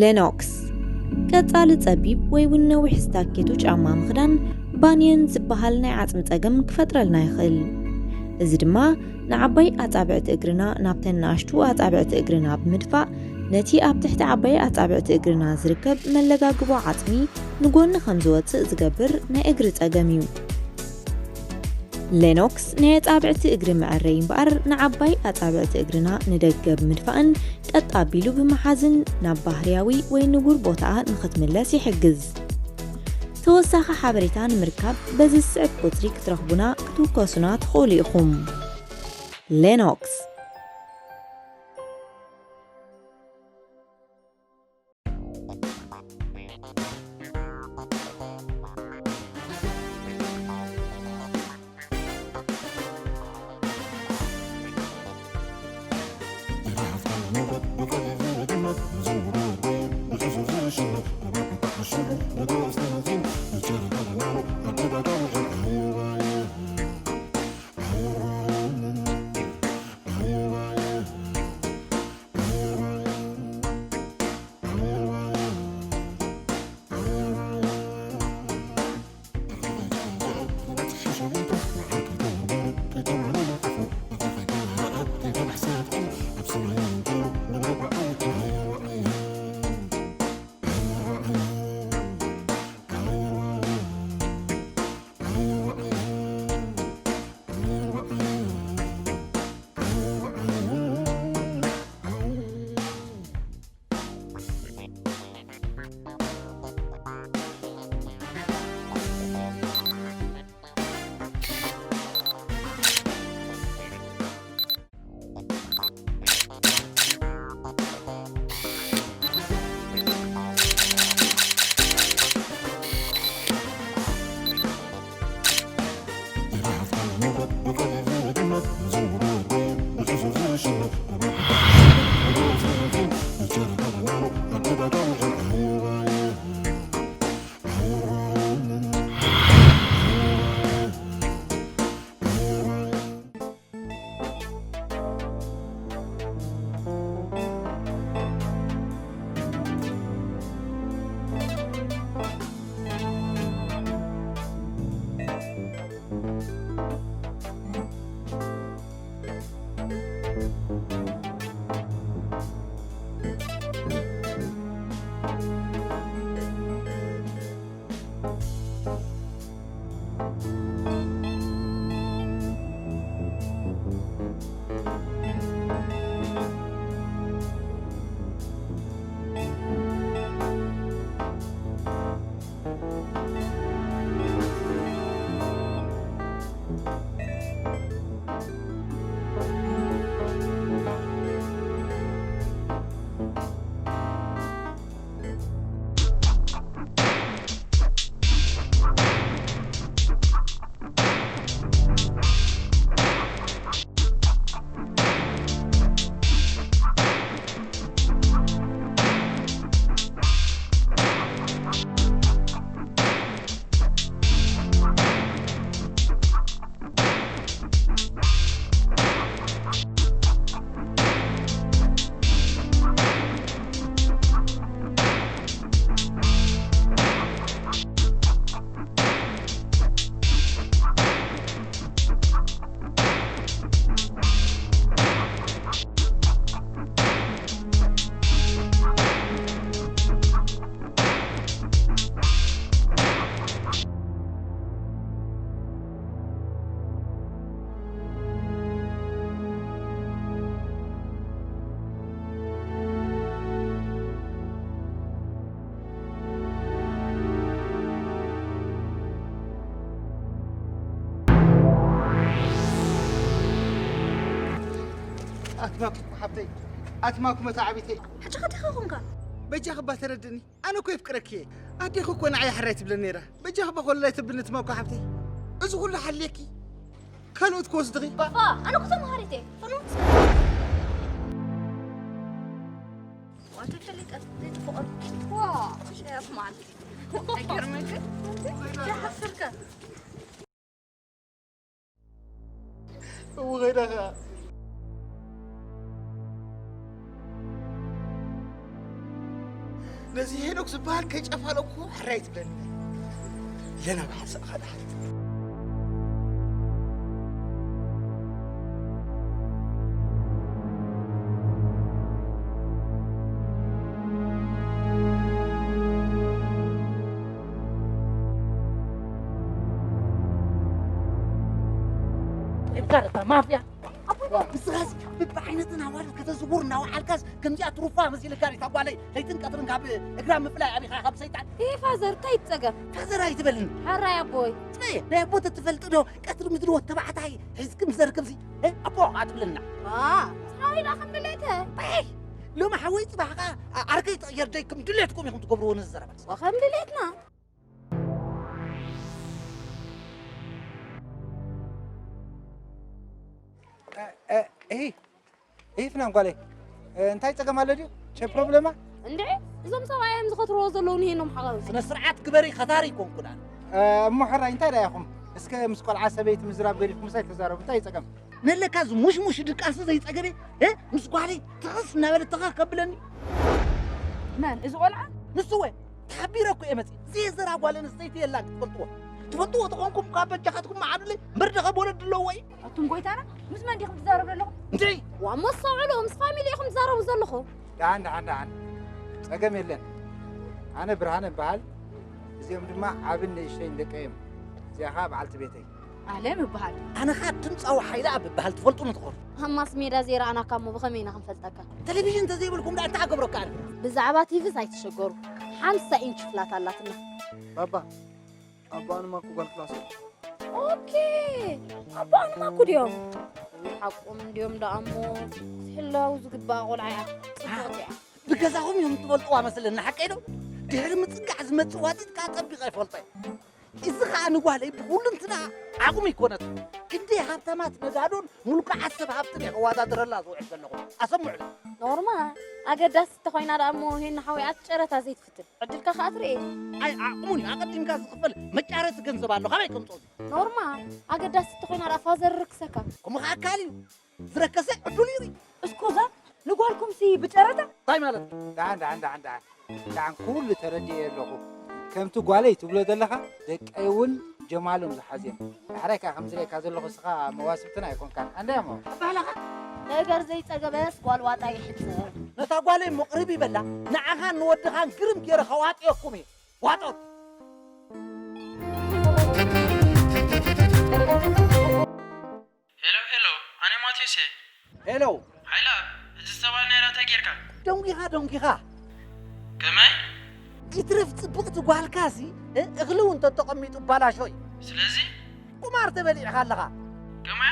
ሌኖክስ ቀጻሊ ጸቢብ ወይ እውን ነዊሕ ስታኬቶ ጫማ ምኽዳን ባንየን ዝበሃል ናይ ዓጽሚ ጸገም ክፈጥረልና ይኽእል። እዚ ድማ ንዓባይ ኣጻብዕቲ እግርና ናብተን ንኣሽቱ ኣጻብዕቲ እግርና ብምድፋእ ነቲ ኣብ ትሕቲ ዓባይ ኣጻብዕቲ እግርና ዝርከብ መለጋግቦ ዓጽሚ ንጎኒ ከም ዝወጽእ ዝገብር ናይ እግሪ ጸገም እዩ። ሌኖክስ ናይ ኣጻብዕቲ እግሪ መዐረይ እምበኣር ንዓባይ ኣጻብዕቲ እግርና ንደገ ብምድፋእን ቀጥ ኣቢሉ ብምሓዝን ናብ ባህርያዊ ወይ ንቡር ቦታኣ ንኽትምለስ ይሕግዝ። ተወሳኺ ሓበሬታ ንምርካብ በዚ ዝስዕብ ቁጽሪ ክትረኽቡና ክትውከሱና ትኽእሉ ኢኹም። ሌኖክስ ኣትማኩም ሓብተይ፣ ኣትማኩም መታዓቢተይ። ሕጂ ከ እንታይ ኾንካ? በጃኺ እባ ተረድእኒ። ኣነ እኮ የፍቅረኪ እየ። ኣዴኺ እኮ ንዓይ ሕራይ ትብለኒ ነይራ። በጃኺ እባ ኮለላይ ተብልኒ ትማኮ ሓብተይ። እዚ ኩሉ ሓልየኪ ካልኦት ክወስድኺ። ፋ፣ ኣነ እኮ ተምሃሪት እየ። ፈኖት። ዋተ ፈሊጠ ዘይትፈቐዱ። ዋ፣ ሸፍ ማለት። ኣይገርመክን? ይሓፍርከ። እው ኸይዳ ኸዓ። ነዚ ሄኖክ ዝበሃል ከይጨፋለኩ ሕራይ ትብለኒ። ለና በሓሰኻ ደሓር። ኤልካርታ ማፍያ። ኣቦይ፣ ንስኻስ ብብዓይነትን ኣዋልድ ከተዝውር እናወዓልካስ ከምዚኣ ትሩፋ መሲልካ ዲታ ጓለይ? ለይትን ቀትርን ካብ እግራ ምፍላይ ኣቢኻ ካብ ሰይጣን። ይህ ፋዘር እንታይ ይጸገም? ፋዘር ኣይትበልኒ። ሕራይ ኣቦይ። ጽበየ፣ ናይ ኣቦ ተትፈልጢ ዶ ቀትሪ ምድሪ ወተባዕታይ ሒዝኪ ምስ ዘርክብሲ፣ እ፣ ኣቦ ኣትብልና። ዋ፣ ስራዊ ዳ ከም ድሌተ። ኣይ፣ ሎሚ ሓወይ ጽባሕ ኸኣ ዓርከይ ተቕየር ደይኩም ድሌትኩም ኢኹም ትገብርዎ ነዚ ዘረባ። ወኸም ድሌትና። እ፣ እ፣ እሂ፣ እሂ፣ ፍናን ጓለይ፣ እ፣ እንታይ ጸገም ኣሎ ድዩ? ቸ ፕሮብለማ? እንድዒ፣ እዞም ሰብኣይ እዮም ዝኸትርዎ ዘለዉ ንሄኖም ሓቐዊ። ስነ ስርዓት ግበሪ፣ ኸታሪ ኣይኮንኩን ኣነ። እ፣ እሞ ሕራይ፣ እንታይ ደኣ ኢኹም? እስከ ምስ ቆልዓ ሰበይቲ ምዝራብ ገዲፍኩምስ ኣይተዛረቡ፣ እንታይ እዩ ጸገም? ነለካ እዚ ሙሽሙሽ ድቃሲ ዘይጸገበ፣ እ፣ ምስ ጓለይ ትኽስ እናበለ ተኸኽ ከብለኒ። መን? እዚ ቆልዓ? ንሱ ወ፣ ተሓቢረ እኮ እየ መጺእ። ዜዘራ ጓል ኣንስተይቲ የላን ክትፈልጥዎ። ትፈልጥዎ ተኾንኩም ካብ በጃኻትኩም መዓዱለይ፣ እምበር ደኸብ ወለድ ኣለዎ እዩ። ኣቱም ጎይታና፣ ምስ መን ዲኹም ትዛረቡ ዘለኹም? እንድዒ! ዋሞ ኣስተውዕሉ፣ ምስ ፋሚሊ ኢኹም ትዛረቡ ዘለኹም። ደሓን፣ ደሓን፣ ደሓን። ጸገም የለን። ኣነ ብርሃነ እበሃል። እዚኦም ድማ ዓብን ንእሽተይን ደቀይ እዮም። እዚኣ ኸኣ በዓልቲ ቤተይ። ኣለም እበሃል። ኣነ ኸኣ ድምጻዊ ሓይለኣብ እበሃል፣ ትፈልጡኒ ትኾኑ። ኣብ ማስ ሜዳ ዘይረኣናካ እሞ ብኸመይ ኢና ክንፈልጠካ? ቴሌቪዥን እንተዘይብልኩም ደኣ እንታይ ክገብረካ ኣነ? ብዛዕባ ቲቪስ ኣይትሸገሩ። ሓምሳ ኢንች ፍላት ኣላትና። ባባ፣ ኣቦኣ ንማኩ ጓል ክላስ እያ። ኦኬ፣ ኣቦኣ ንማኩ ድዮም? ሓቆም እንድዮም ደኣ እሞ ክትሕለዉ ዝግባኣ ቆልዓ እያ። ጽብቕቲ እያ። ብገዛኹም እዮም ትበልጥዋ መስለኒ፣ ሓቀይ ዶ? ድሕሪ ምጽጋዕ ዝመጽእ ዋጢጥ ከኣ ጠቢቐ ይፈልጦ እየ። እዚ ኸኣ ንጓለይ ብኹሉ እንትና ዓቕሚ ኣይኮነትን። ክንደይ ሃብታማት ነጋዶን ምልኩዓት ሰብ ሃብትን እየ ከወዳድረላ ዝውዕል ዘለኹ። ኣሰምዑ። ኖርማ፣ ኣገዳሲ እንተኾይና ደኣ እሞ ሄና ሓወይ ኣቲ ጨረታ ዘይትፍትን። ዕድልካ ኸኣ ትርኢ። ኣይ ዓቕሙን እዩ። ኣቐዲምካ ዝኽፈል መጫረቲ ገንዘብ ኣሎ። ካበይ ከምጽኦ እዚ? ኖርማ፣ ኣገዳሲ እንተኾይና ደኣ ፋዘር ርክሰካ። ከምኡ ኸኣ ኣካል እዩ። ዝረከሰ ዕዱል ይርኢ። እስኩዛ ንጓልኩምሲ ብጨረታ? እንታይ ማለት እዩ? ደሓን ደሓን ደሓን ደሓን ደሓን ኩሉ ተረዲኤ ኣለኹ። ከምቲ ጓለይ ትብሎ ዘለኻ ደቀይ እውን ጀማሎም ዝሓዝዮም። ዳሕራይ ከኣ ከምዚ ኢለካ ዘለኹ እስኻ መዋስብትና ኣይኮንካን። ኣንዳያሞ? ኣባህላኻ ነገር ዘይጸገበስ ጓል ዋጣ ይሕጸብ። ነታ ጓለይ እሞ ቅርብ ይበላ ንዓኻን ንወድኻን ግርም ገይረ ከዋጥየኩም እየ። ዋጦ። ሄሎ ሄሎ፣ ኣነ ማቴዎስ እየ። ሄሎ። ሓይላ፣ እዚ ዝተባህልናዮ ራእታ ጌርካ? ደንጒኻ ደንጒኻ። ከመይ? ይትረፍ ጽብቕቲ ጓልካሲ እ- እኽሊ እውን ተተቐሚጡ ባላሾ እዩ። ስለዚ? ቁማር ተበሊዕኻ ኣለኻ። ከመያ?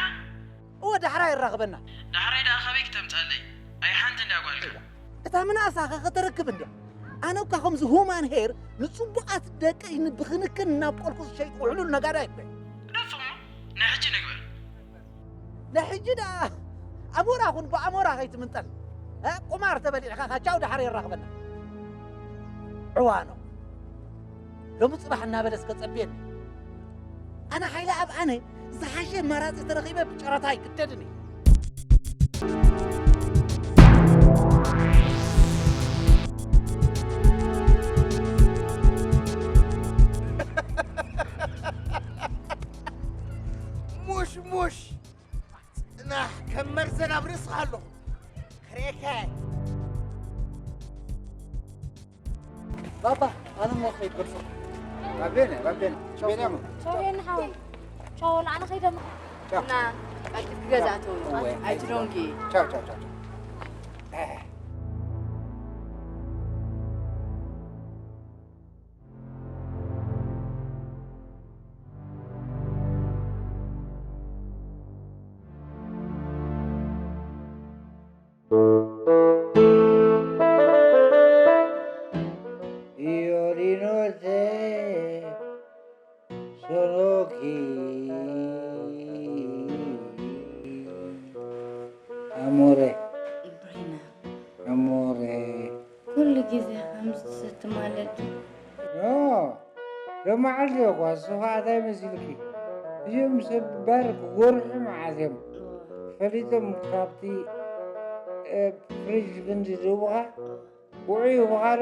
እወ ዳሕራይ የራኽበና። ዳሕራይ ደኣ ካበይ ክተምጻለይ? ኣይ ሓንቲ እንድያ ጓልካ። እታ ምንኣሳኸ ከተረክብ እንድያ። ኣነ እኳ ከምዚ ሁማን ሄር ንጽቡቓት ደቀይ ንብኽንክን እናብቆልኩ ዝሸይጥ ውሕሉል ነጋዳይ ኣይኮን። ግደፎ እሞ ናይ ሕጂ ንግበር። ንሕጂ ደኣ ኣሞራ ኩን ብኣሞራ ከይትምንጠል። እ፣ ቁማር ተበሊዕካ ካቻው ደሓር የራኽበና። ዕዋኖ ሎሚ ጽባሕ እናበለ እስከ ጸብየኒ። ኣነ ሓይለ ኣብ ኣነ ዝሓሸ ኣማራጺ ተረኺበ ብጨረታ ኣይግደድን እየ። ሙሽ ሙሽ ጽናሕ ከም መርዘን ኣብ ርእስኻ ኣለኹ ክሬከ ባባ ኣነ ሞ ከይድ ቅርሱ ባቤነ ባቤነ ቻው ቻው ሄኒ ሓወይ ቻው ኣነ ከይደ ቻው ና ቀልጢፍኪ ገዛ ኣተው እወ፣ ኣይትደንጊ ቻው ቻው ቻው ቻው። Violinote sono qui. Amore, Ibrahima, amore. ኩሉ ግዜ ከምዚ ትሰቲ ማለት ድዩ? ኖ፣ ሎማዓልቲ እኮ እሱ ኸዓ እንታይ መሲልኪ? እዚኦም ሰብ ባር ክጎርሑ መዓት እዮም ፈሊጦም ካብቲ ፍሪጅ ክንዲ ዝህቡኻ ውዑይ ይህቡኻ ዶ?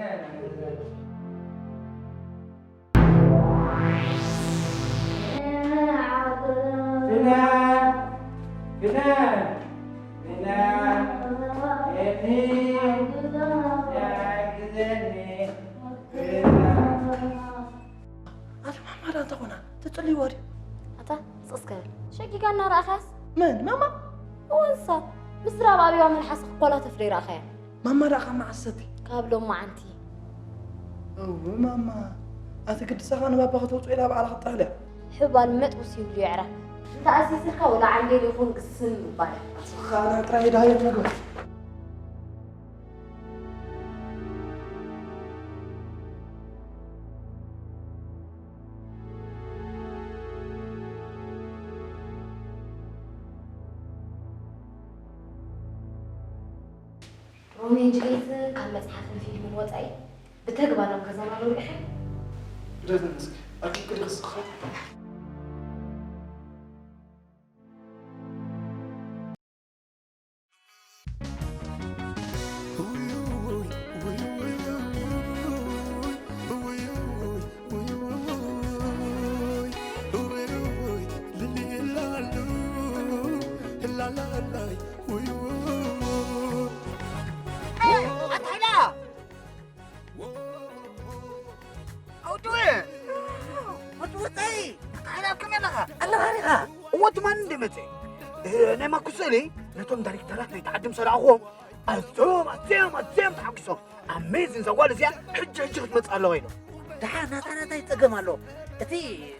ፊናን! ፊናን! ፊናን! ኤኒ! ያግዘኒ! ፊናን! ኣታ ማማ ዳ እንተ ኾና፣ ትጽልይዋ ድዩ? ኣታ ስቕ እስከ በል። ሸጊጋ እናረኣኻያስ? መን? ማማ? እወ ንሳ። ምስ ዝራብ ኣቢባ መልሓሳ ክኮላተፍ ዶ ይረኣኻያ? ማማ ደኣ ካብ መዓስ ሰቲ? ካብ ሎማዓንቲ። እወ ማማ፣ ኣቲ ግዲ ሳኻ ንባባ ከተውጽኦ ኢላ ባዕላ ክትጥሕል እያ። ሕባል መጥቡስ ይብሉ የዕራብ። እንተ ኣዚዝልካ ወላ ዓንዴል ይኹን ግስም ምባል። ኣቲ ኸኣ ንዓ ጥራይ ደሃዮም መግቢ። ሮሜን ጅሌትን ካብ መጽሓፍን ፊልምን ወጻኢ ብተግባር ኣብ ገዛና ዶ ርኢኻ? ብደት ነመስኪ ኣኪ ክልክስኻ ኣታ ሓይላ! ኣውድወ! ኣውድወ ጸይ! ኣታ ሓይላ ኣብ ከመይ ኣለኻ? ኣለኻ ዲኻ? እወ ትማሊ እንደ መጸ። እ፣ ናይ ማኩ ስእሊ ነቶም ዳይሬክተራት ናይቲ ዓዲ ምስ ኣርኣኹዎም ኣዝዮም፣ ኣዝዮም፣ ኣዝዮም ተሓጒሶም። ኣሜዚን እዛ ጓል እዚኣ ሕጂ፣ ሕጂ ክትመጽእ ኣለዋ ኢሎም። ደሓን ናታ ናታይ ጸገም ኣሎ? እቲ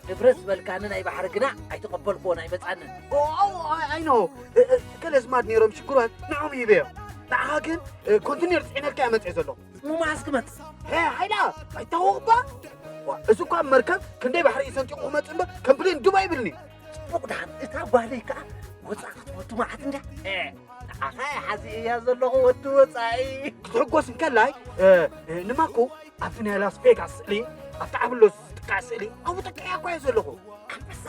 ንብረት ዝበልካኒ ናይ ባሕሪ ግና ኣይተቐበልክዎን ኣይመጻንን። ኦ፣ ኦ፣ ኣይ፣ ኣይ ኖ። እ፣ እ፣ ገለ ኣዝማድ ነይሮም ሽግራት ንዖም ሂበዮም። ንዓኻ ግን ኮንቲነር ፅዒነልካ እየ መፅእ ዘለኹ። ሙማስ ክመፅእ። ሄ፣ ሃይላ፣ ኣይታወቕባ። ዋ፣ እዚ እኳ መርከብ ክንደይ ባሕሪ እዩ ሰንጢቑ ክመፅእ እምበር ከም ብሌን ዱባይ ይብልኒ። ጽቡቕ ደሓን፣ እታ ጓለይ ከኣ ወጻኢ ክትወቱ መዓት እንድያ። እ፣ ንዓኻ እየ ሓዚኤያ ዘለኹ ወዲ ወጻኢ። ክትሕጎስ እንከላይ፣ እ፣ እ፣ ንማኮ ኣብቲ ናይ ላስ ቬጋስ ስእሊ፣ ኣብቲ ዓብሎ ዝጥቃዕ ስእሊ ኣብኡ ጠቂዐያ እኳ እየ ዘለኹ። ኣንበሳ፣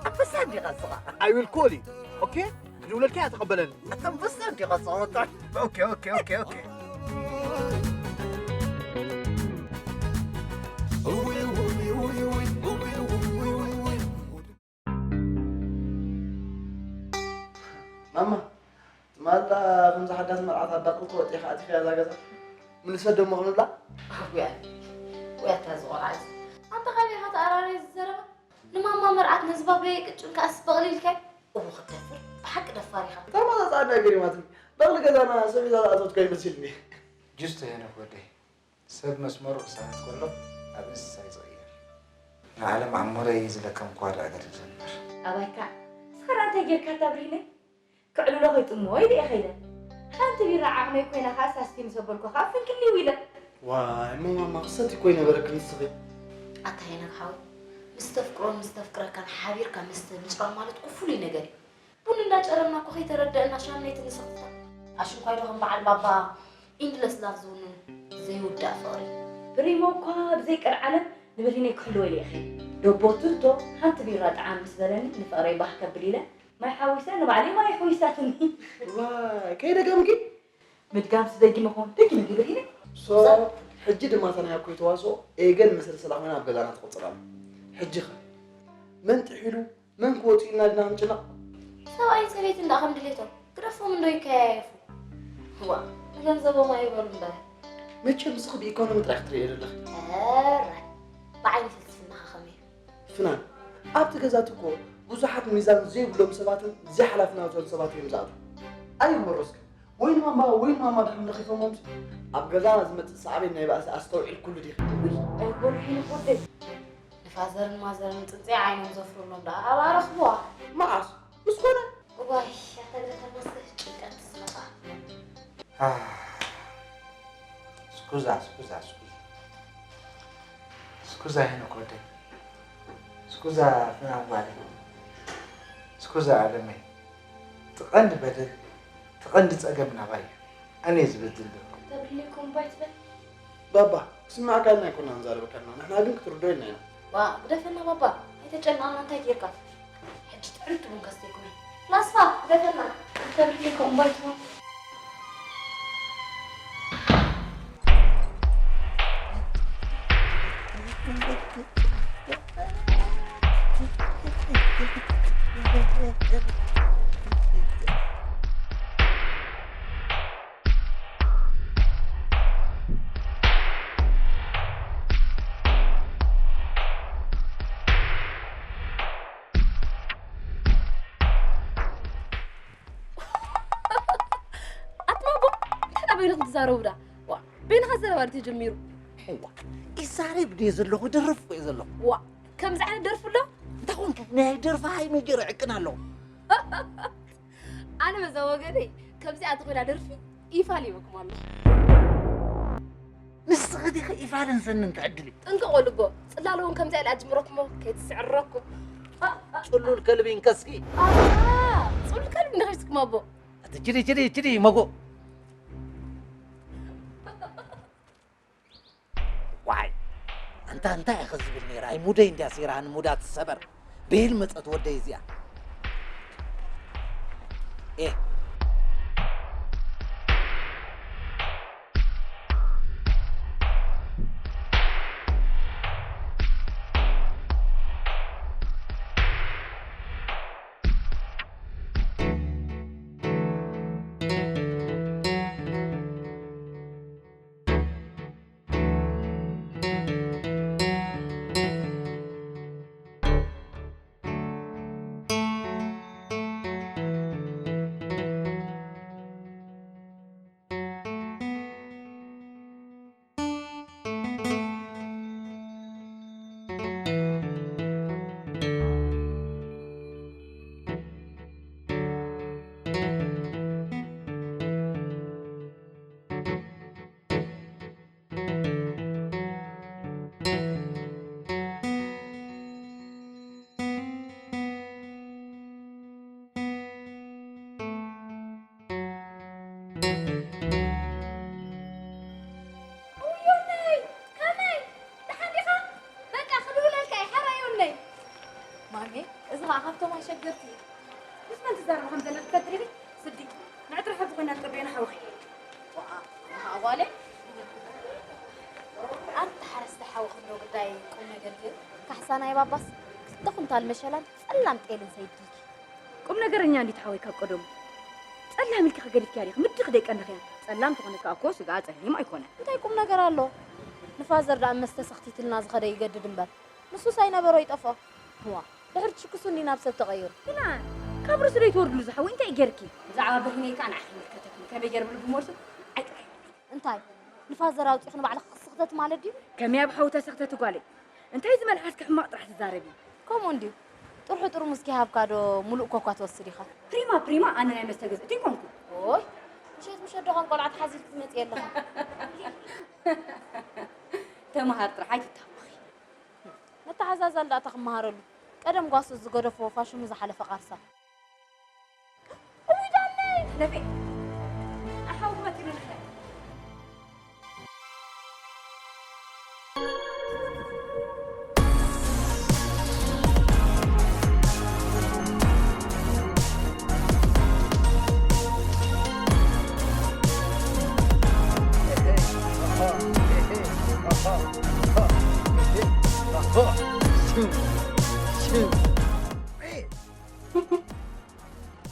ኣንበሳ እንዲኻ ንስኻ። I will call you, okay? ክድውለልካ እያ ተቐበለኒ። ኣንበሳ እንዲኻ ንስኻ። ኦኬ፣ ኦኬ፣ ኦኬ፣ ኦኬ። ማማ፣ ትማል ከምዛ ሓዳስ መርዓት ኣዳቕልቲ ወጢኻ ኣቲኽያ እዛ ገዛ። ምልሰ ደሞ ክንብላ? ኣውያ፣ ውያታ ዝቖልዓ እዚ። ኣንታ ካበይ ኢኻ ተኣራረይ እዚ ዘረባ? ንማማ መርዓት ነዚ ባበየ ቅጭን ከኣስ በቕሊ ኢልካዮ? እሞ ክትደፍር፣ ብሓቂ ደፋር ኢኻ። እታ ማዛ ጻዕዳ ገሪማትኒ። በቕሊ ገዛና ሰብ ሒዛ ዝኣተወት እኳ ይመስልኒ። ጅስቶ ሄኖክ ወደይ፣ ሰብ መስመሩ ክሳነት ከሎ ኣብ እንስሳ እዩ ዝቕየር። ንዓለም ዓሞረይ ዝለከምክዋ ዶ ዕገርግር እምበር። ኣባይካ፣ ንስኻ ደኣ እንታይ ጌርካ እታ ብሪነይ? ክዕልሎ ከይጥምዎ ኢለ እየ ከይደ። ሓንቲ ቢራ ዓቕመይ ኮይና ከኣ ሳስቲ ምስ ኣበልኩ ከኣ ፍንክሊው ኢለ። ዋይ፣ እሞ ማማ ክሰቲ እኮ ኣይነበረክን ንስኺ። ኣታ ሄኖክ ሓወይ፣ ምስ ተፍቅሮን ምስ ተፍቅረካን ሓቢርካ መስተ ምጭራም ማለት እኮ ፍሉይ ነገር እዩ። ቡን እንዳጨረምና እኮ ከይተረደእና ሻምነይቲ ንስኽትታ። ኣሽንኳይ ዶ ከም በዓል ባባ ኢንድለስ ላቭ ዝውንኑ ዘይውዳእ ፍቕሪ። ብሪሞ እኳ ብዘይ ቀልዓለም ንብሪነይ ክሕልወ ኢለ እየ ከይደ። ደቦ ትህቶ ሓንቲ ቢራ ጠዓም ምስ በለኒ ንፍቕረይ ባህ ከብል ኢለ ማይ ሓዊሰ ንባዕለይ ማይ ሓዊሳትኒ። ዋይ፣ ከይደገምኪ? ምድጋምሲ ደጊመ ክኾን ደጊመ ግብር ኢለ። ሶ፣ ሕጂ ድማ እታ ናይ ኣኮይ ተዋስኦ ኤገን መሰልሰላ ኮይና ኣብ ገዛና ትቕጽል ኣላ። ሕጂ ኸ መን ጥሒሉ መን ክወጽእ ኢልና ድና ክንጭነቕ? ሰብኣይን ሰበይትን ደኣ ከም ድሌቶም ግደፎም እንዶ ይከያየፉ። ዋ፣ ንገንዘቦም ኣይበሉ እምበር። መቸም ንስኺ ብኢኮኖሚ ጥራይ ክትርእዮ ዘለኺ። ሕራይ፣ ብዓይኒ ፍልስፍናኻ ከመይ እዩ? ፍናን፣ ኣብቲ ገዛት እኮ ብዙሓት ሚዛን ዘይብሎም ሰባትን ዘይሓላፍነታውያን ሰባት እዮም ዝኣትዉ። ኣይግበሮ እስከ። ወይ ንማማ፣ ወይ ንማማ ድሕሪ ነኺፎሞምሲ፣ ኣብ ገዛና ዝመጽእ ሳዕቤን ናይ ባእሲ ኣስተውዒልኩሉ ዲኺ? ውይ፣ ኣይግበሮ ሄኖክ ወደይ። ንፋዘርን ማዘርን ጽንጽያ ዓይኖም ዘፍርሎም ደኣ ኣብኣ ረኽብዋ። መዓስ? ምስ ኮነ? እዋይ፣ ኣታ ግደፈና እስከ ጭንቀት ትስመጣ። ኣህ፣ ስኩዛ፣ ስኩዛ፣ ስኩዛ። ስኩዛ ሄኖክ ወደይ። ስኩዛ ፍናን ጓለይ። ስኩዛ ዓለመይ። እቲ ቀንዲ በደል፣ እቲ ቀንዲ ጸገም ናባይ እዩ። ኣነ እየ ዝበድል ዘሎ። ተብልኒ ኮምባይ ትበል። ባባ፣ ክስምዓካ ኢልና ኣይኮናን ንዛረበካ ኣለና። ንሕና ግን ክትርድኦ ኢልና ኢና። ዋ፣ ግደፈና ባባ። ኣይተጨንቐና እንታይ ጌርካ? ሕጂ ጥዕምቲ ቡን ከስተይኩም እየ። ፍላስፋ፣ ግደፈና። ተብልኒ ኮምባይ ትበል። ኣትማጎ እንታይ ዳ በይንኹም ትዛረቡ ዳ? ዋ፣ በይንኻ ዘረባ ድዩ ተጀሚሩ? ሕዋ፣ ይዛረብ ድየ ዘለኹ? ደርፍ እኮ እየ ዘለኹ። ዋ፣ ከምዚ ዓይነት ደርፊ ኣሎ? እንታይ ኮንካ? ናይ ደርፊ ሃይ ሜጀር ዕቅን ኣለኹ። ኣነ በዛ ወገነይ ከምዚኣ ተኾይና ደርፊ ኢፋል ይበኩም ኣሎ። ንስኺ ዲኺ ኢፋልን ሰንን ትዕድሊ? ጥንቅቕ በሉ እቦ። ጽላለ እውን ከምዚኣ ኢላ ኣጅምረኩሞ ከይትስዕረኩም። ጽሉል ከልቢ እንከስኪ። ኣታ፣ ጽሉል ከልቢ እንደ ሒዝኩም ኣቦ። ኣቲ ችዲ፣ ችዲ፣ ችዲ፣ መጎ። ዋይ፣ ኣንታ እንታይ ኢኺ ዝብል ነይራ? ኣይ፣ ሙደይ እንድያ ሰይራኒ፣ ሙዳ ትሰበር። ቤል መጸት ወደይ እዚኣ። ኤ። እዚ ኸዓ ካብቶም ኣሸገርቲ እዩ። ምስ መን ትዛረቢ ከም ዘለኺ ትፈልጢ ዲኺ? ስዲ፣ ንዕትሪ ሓንቲ ኮይና ትጥርዮ ንሓውኺ። ዋእ፣ ኣጓለ። ኣንታ ሓረስታይ ሓውኺ እንዶ ግዳይ ቁም ነገር ግን። ካሕሳ ናይ ባባስ ክልተ ኩንታል መሸላን ጸላም ጤልን ሰይድልኪ። ቁም ነገረኛ እንዲት ሓወይ ካብ ቀደሙ። ጸላም ኢልኪ ከገዲፍኪያ ዲኺ? ምድሪ ክደይቀንኽያ። ጸላም ተኾነ ከኣ እኮ ስጋኣ ጸሊም ኣይኮነን። እንታይ ቁም ነገር ኣሎ? ንፋዘር ደኣ መስተ ሰኽቲትልና ዝኸደ ይገድድ እምበር። ንሱስ ኣይነበሮ ይጠፍኦ። እዋ፣ ድሕሪ ትሽክሱ እንዲ ናብ ሰብ ተቐይሩ። ግና ካብ ርእሱ ደይትወርድሉ ዝሓወይ እንታይ ጌርኪ? ብዛዕባ በርሂነይ ከኣ ንዓኺ ይምልከተኪ። ከመይ ጌረ ብልቢ መልሱ ኣይጥራይ። እንታይ? ንፋዘር ኣውጺኺ ንባዕልኺ ክሲ ክተቲ ማለት ድዩ? ከመይ ኣብ ሓዊ ተሰኽተቲ ጓለይ? እንታይ እዚ መልሓስኪ ሕማቕ ጥራሕ ትዛረቢ? ከምኡ እንድዩ። ጥርሑ ጥርሙዝ ኪሃብካ ዶ ሙሉእ ኮኳ ትወስድ ኢኻ? ፕሪማ ፕሪማ ኣነ ናይ መስተ ገዝእቲ ኣይኮንኩ። ኦይ፣ ምሸት ምሸት ዶ ከም ቆልዓ ተሓዚልኪ ትመጺ ኣለኻ? ተመሃር ጥራሕ ኣይትታወኺ። መተሓዛዘሊ ዳኣ ክመሃረሉ። ቀደም ጓሱ ዝገደፎ ፋሽኑ ዝሓለፈ ቃርሳ። እውይ ዳነይ! ለፌ! ኣሓው መቲሩ ልሕለ።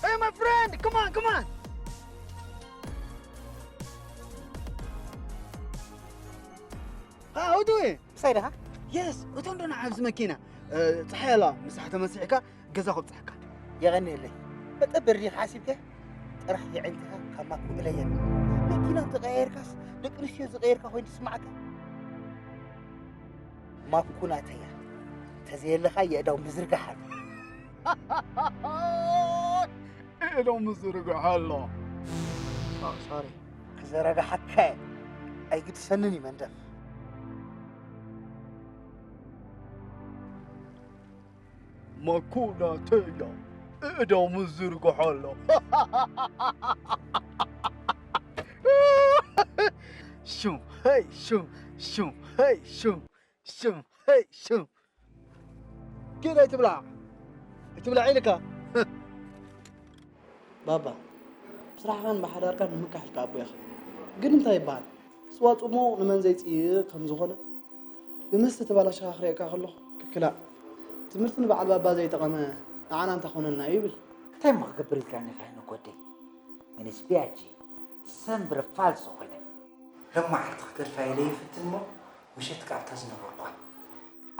Hey, my friend, come on, come on. ها، هدوء. ምሳይ ዲኻ? የስ፣ እቶ እንዶ ንዓ ኣብዚ መኪና። እ፣ ጸሓይ ኣላ፣ ምሳሕ ተመሲሕካ ገዛ ከብጽሐካ። የቐንየለይ። መጠን በሪኻ ሓሲብካ ጥራሕ የዒንትኻ ካብ ማኩ እለየኒ። መኪና እንተቐያየርካስ ደቂ ኣንስትዮ ዝቐየርካ ኮይኑ ትስምዓካ። ማኩ ናተያ። ተዘየለኻ የእዳው ምዝርጋሕ ኣሎ። እእዶ ምዝርግሖ ኣሎ። ሶ-፣ ሶሪ። ክዘረግሓካ እየ። ኣይግድሰንን እዩ መንደፍ። መኩናተያ እእዶ ምዝርግሖ ኣሎ። ሹም፣ ሄይ፣ ሹም፣ ሹም፣ ሄይ፣ ሹም። ሽም፣ ሄይ፣ ሽም። ኪድ ኣይትብላዕ። ኣይትብላዕ ኢልካ። ባባ፣ ብስራሕኻን ብሓዳርካን ንምካሕ ኢልካ ኣቦ ኢኻ። ግን እንታይ ይበሃል? ስዋ ጽሙቕ ንመን ዘይጽይእ ከም ዝኾነ፣ ብመስተ ተባላሽኻ ክርእየካ ከለኹ፣ ክላእ፣ ትምህርቲ ንበዓል ባባ ዘይጠቐመ ንዓና እንታይ ኮነልና እዩ ይብል። እንታይ እሞ ክገብር ኢልካኒ ኢኻ ሄኖክ ወደይ? እኔስ ቢያጂ ሰምብረ ፋልሶ ኮይነ። ሎም መዓልቲ ክገድፋ ኢለ ይፍትን እሞ፣ ምሸት ከኣ ኣብታ ዝነበርኳ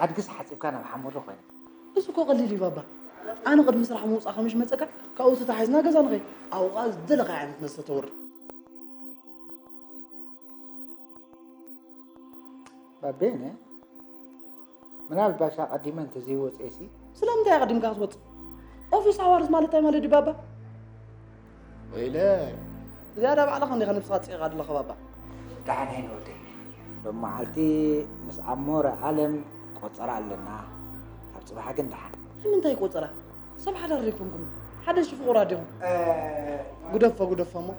ኣድግስ ሓጺብካ ናብ ሓመዶ ኮይነ። እዚ እኮ ቀሊል እዩ ባባ። ኣነ ቅድሚ ስራሕ ምውጻእካ ምሽ መጸካ፣ ካብኡ ተታሒዝና ገዛ ንኸይድ። ኣብኡ ከኣ ዝደለኻዮ ዓይነት መስተ ተውርድ። ባቤነ፣ ምናልባሽ ኣቐዲመ እንተዘይወጽኤሲ? ስለምንታይ ኣቐዲምካ ክትወጽእ? ኦፊስ ኣዋርስ ማለት እንታይ ማለት ድዩ ባባ? ወይለ፣ ዝያዳ ባዕልኻ እንዲኻ ነብስኻ ትጽይቓ ዘለኻ ባባ። ደሓን ሄን ወደይ። ሎም መዓልቲ ምስ ኣሞረ ኣለም ቆጸራ ኣለና። ካብ ጽባሕ ግን ደሓን። ንምንታይ ቆጸራ? ሰብ ሓዳር ዘይኮንኩም? ሓደ ሽፉቕ ወራድ ኢኹም። እ፣ ጉደፎ፣ ጉደፎ እሞ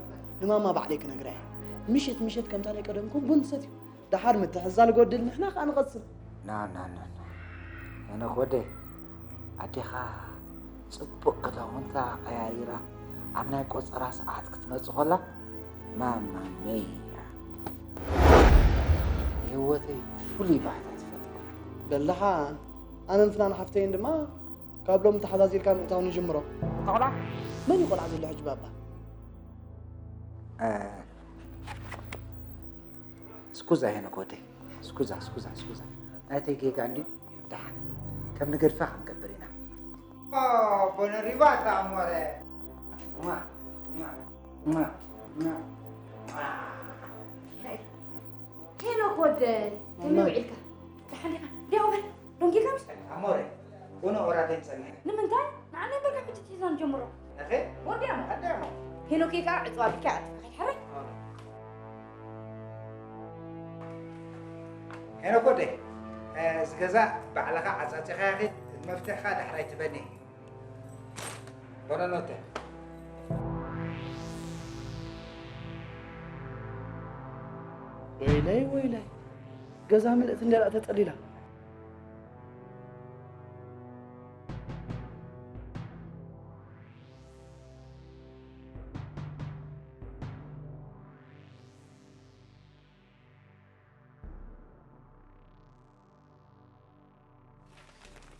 ንማማ ባዕለይ ክነግራ እየ። ምሸት፣ ምሸት ከምታ ናይ ቀደምኩም ቡን ትሰትዩ። ደሓር ምትሕዛል ጎድል፣ ንሕና ከኣ ንቐጽል። ና፣ ና፣ ና፣ ና። ሄኖክ ወደይ፣ ኣዴኻ ጽቡቕ ክዳውንታ ቀያይራ ኣብ ናይ ቆጸራ ሰዓት ክትመጽእ ከላ፣ ማማ መያ። ህይወተይ ፍሉይ ባህታ ትፈጥር። በል ደሓን፣ ኣነን ፍናን ሓፍተይን ድማ ካብ ሎሚ ተሓዛዚርካ ምእታው ንጅምሮ። እታ ቆልዓ? መን እዩ ቆልዓ ዘሎ ሕጂ ባባ? እ፣ ስኩዛ ሄኖክ ወደይ፣ ስኩዛ፣ ስኩዛ፣ ስኩዛ። ናይተይ ጌጋ እንድዩ፣ ደሓን ከም ንገድፋ ክንገብር ኢና። ኦ፣ buon arrivato, amore. ሟ፣ ሟ፣ ሟ፣ ሟ። ሄኖክ ወደይ፣ ከመይ ውዒልካ? ደሓን ዲኻ? ዲያው በል፣ ደንጊኻ ምስ ኣሞረ፣ ቡን ኦራተን ጸኒሐ። ንምንታይ? ንዓና እምበር ካብ ሕጂ ትሒዝና ንጀምሮ። እኸ? ወዲያሞ። ኣዳሞ። ሄኖክ ከኣ ዕጽዋ ቢልካ ኣጥፋ ከይትሕረይ። ሄኖክ ወደይ፣ እ፣ እዚ ገዛ ባዕልኻ ዓጻጺኻ ኺድ፣ መፍትሕኻ ዳሕራይ ትበኒ። ቦነኖተ። ወይለይ፣ ወይለይ። ገዛ ምልእቲ እንድያ ተጸሊላ።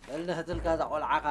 በል ንኽትልካ እዛ ቆልዓኻ።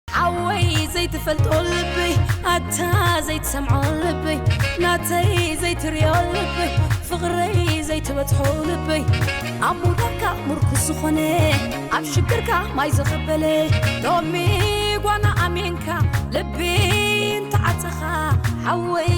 ሓወይ ዘይትፈልጦ ልበይ ኣታ ዘይትሰምዖ ልበይ ናተይ ዘይትሪኦ ልበይ ፍቕረይ ዘይትበጽሖ ልበይ ኣብ ሙዳካ ምርኩስ ዝኾነ ኣብ ሽግርካ ማይ ዘኸበለ ሎሚ ጓና ኣሜንካ ልቢ እንተዓጸኻ ሓወይ